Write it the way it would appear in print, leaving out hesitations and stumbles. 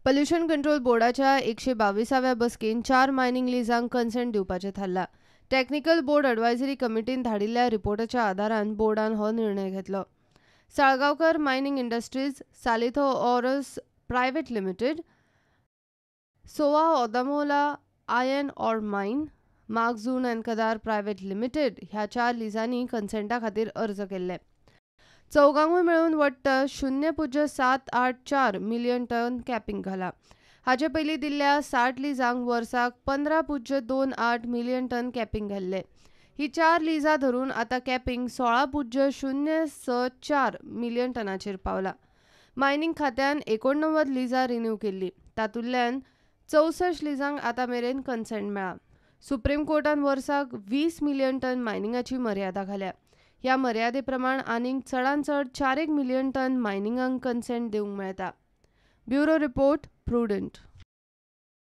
Pollution control बोर्डाच्या 122व्या बसकेन 4 mining लिजांक consent दिवपाचें थारलां. टेक्निकल बोर्ड एडवायजरी कमिटीन धाडिल्ल्या रिपोर्टाच्या आदारान बोर्डान हो निर्णय घेतलो. Salgaonkar mining industries, Salitho ores private limited, Soa Odamola iron ore mine, Markzon and Kadar private limited ह्या 4 लिजांनी कन्सेंटा खातीर अर्ज केल्ले. चौगांकूय मेळून वट्ट 0.784 मिलियन टन कॅपिंग घाला. हाचे पयलीं दिल्ल्या 60 लिजांक वर्साक 15.28 मिलियन टन कॅपिंग घाल्ले. ही 4 लिजां धरून आतां कॅपिंग 16.064 मिलियन टनाचेर पावला. मायनिंग खात्यान 89 लिजां रिन्यू केल्ली, तातूंतल्यान 64 लिजांक आतां मेरेन कन्सेंट मेळ्ळा. सुप्रीम कोर्टान वर्साक 20 मिलियन टन मायनिंगाची मर्यादा घाल्या. ह्या मर्यादे प्रमाण आनीक चडांत चड 4 मिलियन टन मायनिंगाक कन्सेंट दिवंक मेळटा. Bureau report, Prudent.